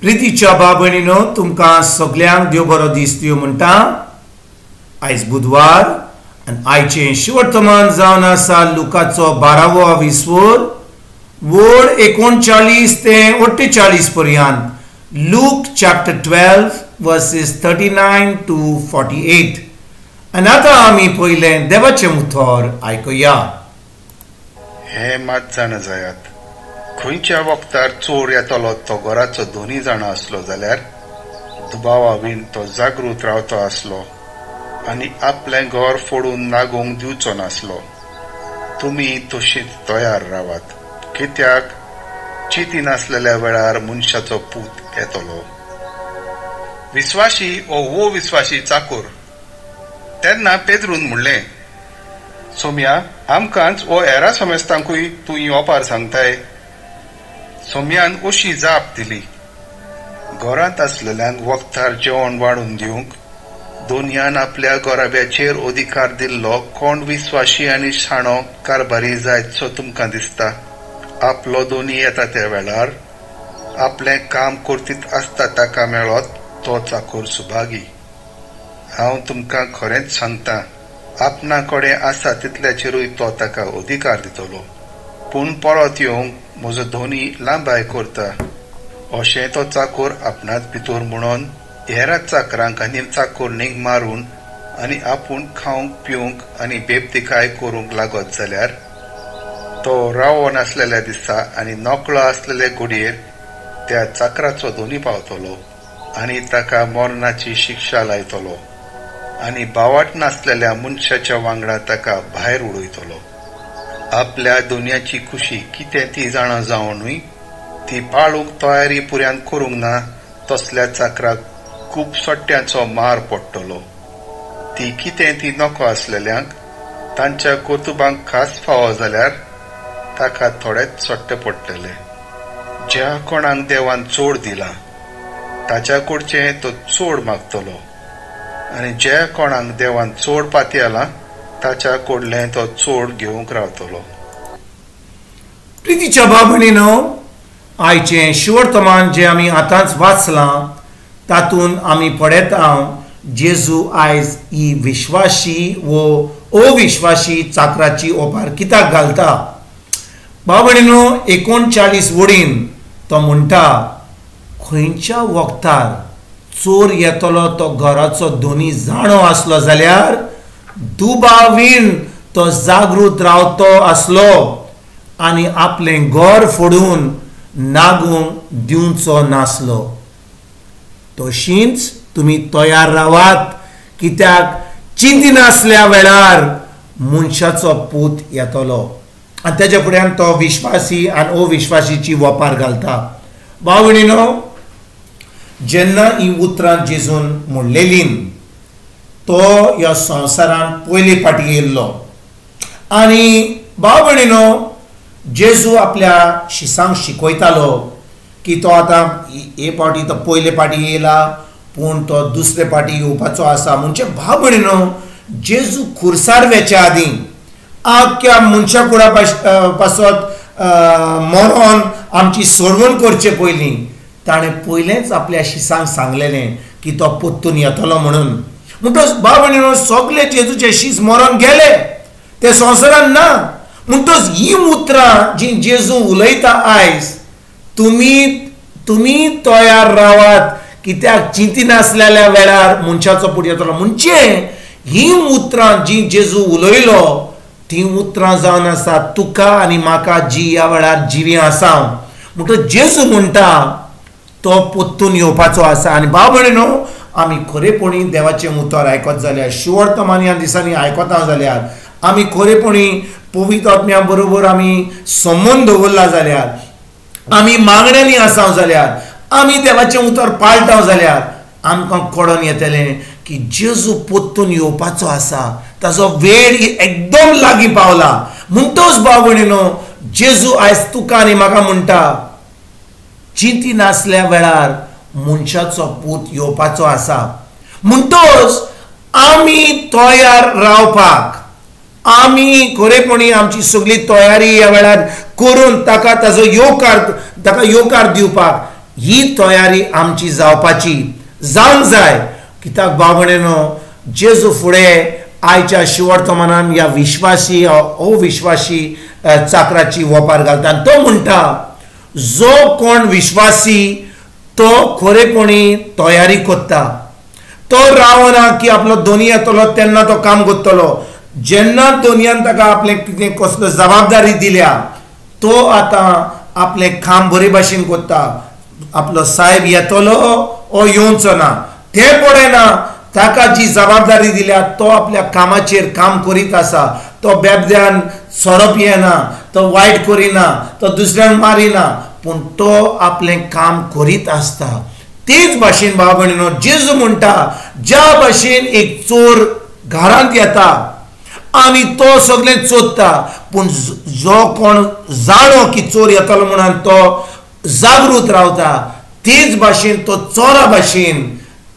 प्रितीच्या भाव भयणीनो, तुमकां सगल्यांक देव बरो दीस दिवं म्हणटा. आयज बुधवार आनी आयचें शिवर्तमान जावन आसा लुकाचो 12वो विस्वोर वड 39 ते 48 पर्यंत. Luke chapter 12 verses 39 to 48. आनी आतां आमी पयलें देवाचें उतर आयकुया. हे मात जाणा जायात, खंयच्या वखतार चोर येतलो तो घराचो दोनी जाणा आसलो जाल्यार दुबावा बीन तो जागृत रावतो आसलो आनी आपलें घर फोडून नागोवंक दिवचो नासलो. तुमी तशीच तयार रावात, कित्याक चिती नासलेल्या वेळार मनशाचो पूत येतलो. विस्वाशी ओ विस्वाशी चाकूर. तेन्ना पेद्रून म्हणलें, सोम्या, आमकांच ओ हेरा समेस्तांकूय तूं ही ओपार सांगताय? सोम्यान अशी जाप दिली, घरांत आसलेल्यांक वखदार जेवण वाडून दिवंक दोनयान आपल्या गोराब्याचेर अधिकार दिल्लो कोण विस्वाशी आनी शाणो कारभारी जायतसो तुमकां दिसता? आपलो दोनी येता त्या वेळार आपलें काम करतीत आसता ताका मेळत तो चाकूर सुभागी. हांव तुमकां खरेंच सांगता, आपणा कडेन आसा तितल्याचेरूय तो ताका अधिकार दितलो. पूण परत येवंक म्हजो धोनी लांबाय करता अशें तो चाकूर आपणाच भितर म्हणून हेरा चाकरांक आनी चाकोरणीक मारून आनी आपूण खावंक पिवंक आनी बेबदिकाय करूंक लागत जाल्यार तो रावो नासलेल्या दिसा आनी नकळो आसलेले घडयेर त्या चाकराचो धोनी पावतलो आनी ताका मरणाची शिक्षा लायतलो आनी बावाट नासलेल्या मनशाच्या वांगडा ताका भायर उडयतलो. आपल्या दुनियाची खुशी कितें ती जाणा जावनूय ती पाळूंक तयारी पुऱ्यान करूंक ना तसल्या चाकराक खूब सट्ट्यांचो मार पडटलो. ती कितें ती नको आसलेल्यांक तांच्या कर्तुबांक खास फावो जाल्यार ताका थोडेच सट्टे पडटले. ज्या कोणाक देवान चोड दिला ताच्या कडचें तो चोड मागतलो आनी ज्या कोणाक देवान चोड पातयेला ताच्या कडलें तो चोड घेवंक रावतलो. प्रितीच्या भाव भयणीनो, आयचें शिवर्तमान जें आमी आतांच वाचलां तातूंत आमी पळयता जेजू आयज ही विश्वाशी वो अविश्वाशी चाकराची ओपार कित्याक घालता. भाव भयणीनो, 39 वडीन तो म्हणटा, खंयच्या वखदार चोर येतलो तो घराचो दोनी जाणो आसलो जाल्यार दुबावीन तो जागृत रावतो आसलो आनी आपलें घर फोडून नागूंक दिवचो नासलो. तशींच तुमी तयार रावात, कित्याक चिंतिनासल्या वेळार मनशाचो पूत येतलो. आनी तेज्या फुड्यान तो विश्वासी आनी अविश्वासीची वपार घालता. भाव भयणीनो, जेन्ना ही उतरां जेजून म्हणलेलीं तो ह्या संवसारान पयले फाटी येयल्लो. आनी भाव भयणीनो, जेजू आपल्या शिसांक शिकयतालो की तो आतां हे फावटी तो पयले फाटी येयला, पूण तो दुसरे फाटी येवपाचो आसा. म्हणजे भाव भयणीनो, जेजू खुर्सार वेच्या आदीं आख्या मनशा कुडा पासत मरोन आमची सोडवण करचे पयलीं ताणें पयलेंच आपल्या शिसांक सांगलेलें की तो परतून येतलो म्हणून. म्हणटच भाव भयणीनो, सगळे जेजूचे शीस मरोन गेले, ते संवसारान ना. म्हणटच ही उतरां जी जेजू उलयता आयज, तुमी तयार रावात, कित्याक चिंतिनासलेल्या वेळार मनशाचो पूत येतलो. म्हणजे ही उतरां जी जेजू उलयलो ती उतरां जावन आसा तुका आनी म्हाका जी ह्या वेळार जिवी आसा. म्हणटच जेजू म्हणटा तो परतून येवपाचो आसा. आनी भाव भयणीनो, आमी खरेपणी देवाचें उतर आयकत जाल्यार, शिवर्तमान ह्या दिसांनी आयकता जाल्यार, आमी खरेपणी पवित्र आत्म्या बरोबर आमी संबंद दवरला जाल्यार, आमी मागण्यांनी आसा जाल्यार, आमी देवाचें उतर पाळटा जाल्यार आमकां कळोन येतलें की जेजू परतून येवपाचो आसा, ताजो वेळ एकदम लागीं पावला. म्हणटच भाव भयणीनो, जेजू आयज तुका आनी म्हाका म्हणटा, चिंती नासल्या वेळार मनशाचो पूत येवपाचो आसा. म्हणटच आमी तयार रावपाक, आमी खरेपणी आमची सगळी तयारी ह्या वेळार करून ताका ताजो येवकार, ताका येवकार दिवपाक ही तयारी आमची जावपाची जावंक जाय. कित्याक भाव भयणीनो, जेजू फुडें आयच्या शिवर्तमानान ह्या विश्वासी अविश्वासी चाकराची वपार घालता आनी तो म्हणटा जो कोण विश्वासी तो खरेपणी तयारी करता. तो रावना की आपलो दोनी येतलो तेन्ना तो काम करतलो. जेन्ना दोनयान ताका आपलें कितें कसलो जबाबदारी दिल्या तो आतां आपलें काम बरे भाशेन करता. आपलो साहेब येतलो ओ येवचो ना तें पळयना, ताका जी जबाबदारी दिल्या तो आपल्या कामाचेर काम करीत आसा. तो बेबद्यान सोरो पियेना, तो वायट करिना, तो दुसऱ्यांक मारिना, पूण तो आपलें काम करीत आसता. तेच भाशेन भाव भयणीनो, जेजू म्हणटा ज्या भाशेन एक चोर घरांत येता आनी तो सगळें चोरता, पूण जो कोण जाणो की चोर येतलो म्हणून तो जागृत रावता, तेच भाशेन तो चोरा भाशेन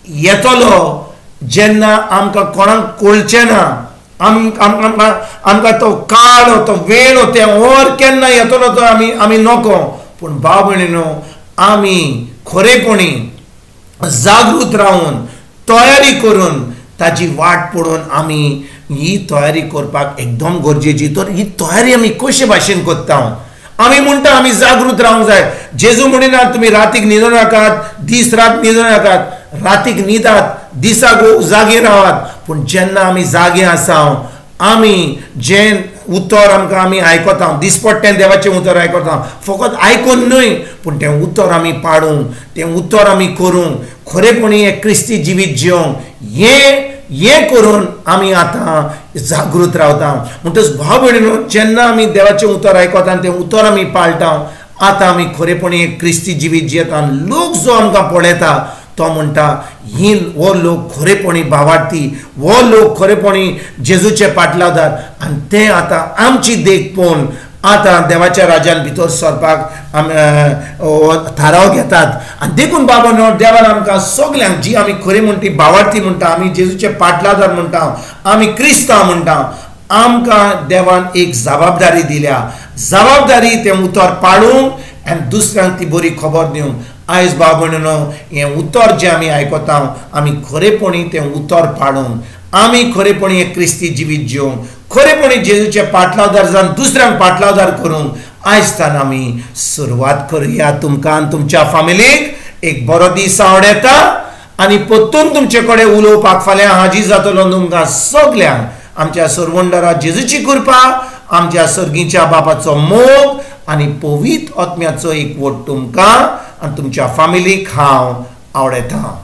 येतलो जेन्ना आमकां कोणाक कळचें ना, आमकां तो काळ तो वेळ तें ओर केन्ना येतलो तो आमी आमी नको. पूण भाव भयणीनो, आमी खरेपणी जागृत रावन तयारी करून ताजी वाट पळोवन आमी ही तयारी करपाक एकदम गरजेची. तर ही तयारी आमी कशे भाशेन करता? आमी म्हणटा आमी जागृत रावंक जाय. जेजू म्हणिना तुमी रातीक न्हिदो नाकात, दीस रात न्हिदो नाकात, रातीक न्हिदात, दिसाक जागे रावात. पूण जेन्ना आमी जागे आसा आमी जें उतर आमकां आमी आयकता, दिसपट्टें देवाचें उतर आयकता, फकत आयकून न्हय पूण तें उतर आमी पाडूंक, तें उतर आमी करूंक, खरेपणी एक क्रिस्ती जिवीत जिवंक, हें हें करून आमी आतां जागृत रावता. म्हणटच भाव भयणीनो, जेन्ना आमी देवाचें उतर आयकता आनी तें उतर आमी पाळटा, आतां आमी खरेपणी एक क्रिस्ती जिवीत जियेता. लोक जो आमकां पळयता तो म्हणटा ही हो लोक खरेपणी भावार्थी, हो लोक खरेपणी जेजूचे पाटलावदार. आनी ते आतां आमची देख पळोवन आतां देवाच्या राज्यान भितर सरपाक आमी थाराव घेतात. आनी देखून बाबा न्हू, देवान आमकां सगल्यांक जी आमी खरी म्हणटी भावार्थी म्हणटा, आमी जेजूचे पाटलादार म्हणटा, आमी क्रिस्तांव म्हणटा, आमकां देवान एक जबाबदारी दिल्या. जबाबदारी तें उतर पाळूंक आनी दुसऱ्यांक ती बरी खबर दिवंक. आयज भाव भयणीनो, हें उतर जें आमी आयकता आमी खरेपणी तें उतर पाळूंक, आमी खरेपणी एक क्रिस्ती जिवीत जिवंक, खरेपणी जेजूचे पाटलावदार जावन दुसऱ्यांक पाटलावदार करूंक आयज तान आमी सुरवात करुया. तुमकां आनी तुमच्या फामिलीक एक बरो दीस आवडटा आनी परतून तुमचे कडेन उलोवपाक फाल्यां हाजीर जातलो. तुमकां सगल्यांक आमच्या सरवंडरा जेजूची कृपा, आमच्या सर्गीच्या बापाचो मोग आनी पवित्र आत्म्याचो एकवट तुमकां आनी तुमच्या फामिलीक हांव आवडटा.